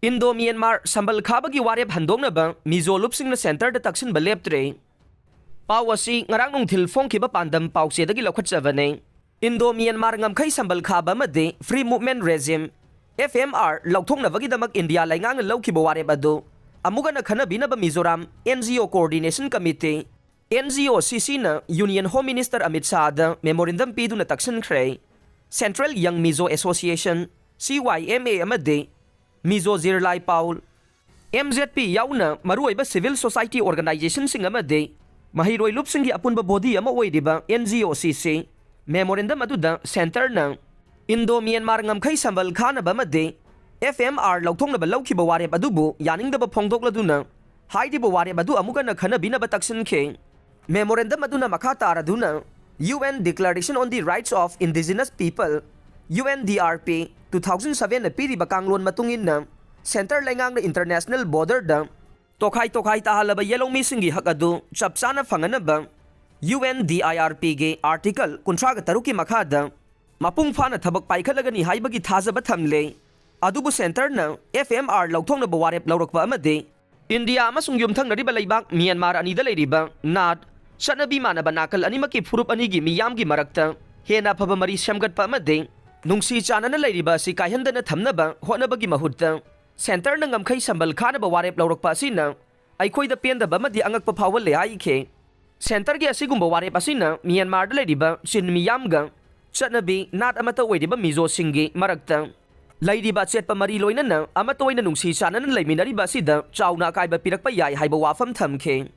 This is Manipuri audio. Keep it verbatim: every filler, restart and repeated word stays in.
ꯏꯟꯗꯣ ꯃ꯭ꯌꯥꯟꯃꯥꯔ ꯁꯝꯕꯜ ꯈꯥꯕꯒꯤ ꯋꯥꯔꯦꯞ ꯍꯟꯗꯣꯛꯅꯕ ꯃꯤꯖꯣ ꯂꯨꯞꯁꯤꯡꯅ ꯁꯦꯟꯇꯔꯗ ꯇꯛꯁꯤꯟꯕ ꯂꯦꯞꯇ꯭ꯔꯦ꯫ ꯄꯥꯎ ꯑꯁꯤ ꯉꯔꯥꯡ ꯅꯨꯡꯊꯤꯜ ꯐꯣꯡꯈꯤꯕ ꯄꯥꯟꯗꯝ ꯄꯥꯎꯆꯦꯗꯒꯤ ꯂꯧꯈꯠꯆꯕꯅꯦ꯫ ꯏꯟꯗꯣ ꯃ꯭ꯌꯥꯟꯃꯥꯔ ꯉꯝꯈꯩ ꯁꯝꯕꯜ ꯈꯥꯕ ꯑꯃꯗꯤ Free Movement Regime, F M R, ꯂꯧꯊꯣꯛꯅꯕꯒꯤꯗꯃꯛ ꯏꯟꯗꯤꯌꯥ ꯂꯩꯉꯥꯛꯅ ꯂꯧꯈꯤꯕ ꯋꯥꯔꯦꯞ ꯑꯗꯨ ꯑꯃꯨꯛ ꯍꯟꯅ ꯈꯟꯅꯕꯤꯅꯕ Mizoram N G O Coordination Committee, N G O C C, ꯅ Union Home Minister Amit ꯁꯥꯍꯗ memorandum ꯄꯤꯗꯨꯅ ꯇꯛꯁꯤꯟꯈ꯭ꯔꯦ꯫ Central Young Mizo Association, C Y M A, ꯑꯃꯗꯤ ꯃꯤꯖꯣ ꯖꯤꯔꯂꯥꯏ ꯄꯥꯎꯜ, M Z P, ꯌꯥꯎꯅ ꯃꯔꯨꯑꯣꯏꯕ civil society organizationꯁꯤꯡ ꯑꯃꯗꯤ ꯃꯍꯩꯔꯣꯏ ꯂꯨꯞꯁꯤꯡꯒꯤ ꯑꯄꯨꯟꯕ body ꯑꯃ ꯑꯣꯏꯔꯤꯕ N G O C C memorandum ꯑꯗꯨꯗ centreꯅ ꯏꯟꯗꯣ ꯃ꯭ꯌꯥꯟꯃꯥꯔ ꯉꯝꯈꯩ ꯁꯝꯕꯜ ꯈꯥꯅꯕ ꯑꯃꯗꯤ F M R ꯂꯧꯊꯣꯛꯅꯕ ꯂꯧꯈꯤꯕ ꯋꯥꯔꯦꯞ ꯑꯗꯨꯕꯨ ꯌꯥꯅꯤꯡꯗꯕ ꯐꯣꯡꯗꯣꯛꯂꯗꯨꯅ ꯍꯥꯏꯔꯤꯕ ꯋꯥꯔꯦꯞ ꯑꯗꯨ ꯑꯃꯨꯛ ꯍꯟꯅ ꯈꯟꯅꯕꯤꯅꯕ ꯇꯛꯁꯤꯟꯈꯤ꯫ Memorandum ꯑꯗꯨꯅ ꯃꯈꯥ ꯇꯥꯔꯗꯨꯅ U N Declaration on the Rights of Indigenous People, U N D R P, two thousand sevenꯅ ꯄꯤꯔꯤꯕ ꯀꯥꯡꯂꯣꯟ ꯃꯇꯨꯡ ꯏꯟꯅ centre ꯂꯩꯉꯥꯛꯅ international borderꯗ ꯇꯣꯈꯥꯏ ꯇꯣꯈꯥꯏ ꯇꯥꯍꯜꯂꯕ ꯌꯦꯜꯍꯧꯃꯤꯁꯤꯡꯒꯤ ꯍꯛ ꯑꯗꯨ ꯆꯞ ꯆꯥꯅ ꯐꯪꯅꯅꯕ U N D I R Pꯒꯤ Article ꯀꯨꯟꯊ꯭ꯔꯥꯒ ꯇꯔꯨꯛꯀꯤ ꯃꯈꯥꯗ ꯃꯄꯨꯡ ꯐꯥꯅ ꯊꯕꯛ ꯄꯥꯏꯈꯠꯂꯒꯅꯤ ꯍꯥꯏꯕꯒꯤ ꯊꯥꯖꯕ ꯊꯝꯂꯦ꯫ ꯑꯗꯨꯕꯨ centreꯅ F M R ꯂꯧꯊꯣꯛꯅꯕ ꯋꯥꯔꯦꯞ ꯂꯧꯔꯛꯄ ꯑꯃꯗꯤ ꯏꯟꯗꯤꯌꯥ ꯑꯃꯁꯨꯡ ꯌꯨꯝꯊꯪꯅꯔꯤꯕ ꯂꯩꯕꯥꯛ ꯃ꯭ꯌꯥꯟꯃꯥꯔ ꯑꯅꯤꯗ ꯂꯩꯔꯤꯕ ꯅꯥꯠ, ꯆꯠꯅꯕꯤ ꯃꯥꯟꯅꯕ ꯅꯥꯀꯜ ꯑꯅꯤꯃꯛꯀꯤ ꯐꯨꯔꯨꯞ ꯑꯅꯤꯒꯤ ꯃꯤꯌꯥꯝꯒꯤ ꯃꯔꯛꯇ ꯍꯦꯟꯅ ꯑꯐꯕ ꯃꯔꯤ ꯁꯦꯝꯒꯠꯄ ꯑꯃꯗꯤ ꯅꯨꯡꯁꯤ ꯆꯥꯟꯅꯅ ꯂꯩꯔꯤꯕ ꯑꯁꯤ ꯀꯥꯏꯍꯟꯗꯅ ꯊꯝꯅꯕ ꯍꯣꯠꯅꯕꯒꯤ ꯃꯍꯨꯠꯇ centreꯅ ꯉꯝꯈꯩ ꯁꯝꯕꯜ ꯈꯥꯅꯕ ꯋꯥꯔꯦꯞ ꯂꯧꯔꯛꯄ ꯑꯁꯤꯅ ꯑꯩꯈꯣꯏꯗ ꯄꯦꯟꯗꯕ ꯑꯃꯗꯤ ꯑꯉꯛꯄ ꯐꯥꯎꯍꯜꯂꯦ ꯍꯥꯏꯈꯤ꯫ Centreꯒꯤ ꯑꯁꯤꯒꯨꯝꯕ ꯋꯥꯔꯦꯞ ꯑꯁꯤꯅ ꯃ꯭ꯌꯥꯟꯃꯥꯔꯗ ꯂꯩꯔꯤꯕ ꯆꯤꯟ ꯃꯤꯌꯥꯝꯒ ꯆꯠꯅꯕꯤ, ꯅꯥꯠ ꯑꯃꯠꯇ ꯑꯣꯏꯔꯤꯕ ꯃꯤꯖꯣꯁꯤꯡꯒꯤ ꯃꯔꯛꯇ ꯂꯩꯔꯤꯕ ꯑꯆꯦꯠꯄ ꯃꯔꯤ ꯂꯣꯏꯅꯅ ꯑꯃꯠꯇ ꯑꯣꯏꯅ ꯅꯨꯡꯁꯤ ꯆꯥꯟꯅꯅ ꯂꯩꯃꯤꯟꯅꯔꯤꯕ ꯑꯁꯤꯗ ꯆꯥꯎꯅ ꯑꯀꯥꯏꯕ ꯄꯤꯔꯛꯄ ꯌꯥꯏ ꯍꯥꯏꯕ ꯋꯥꯐꯝ ꯊꯝꯈꯤ꯫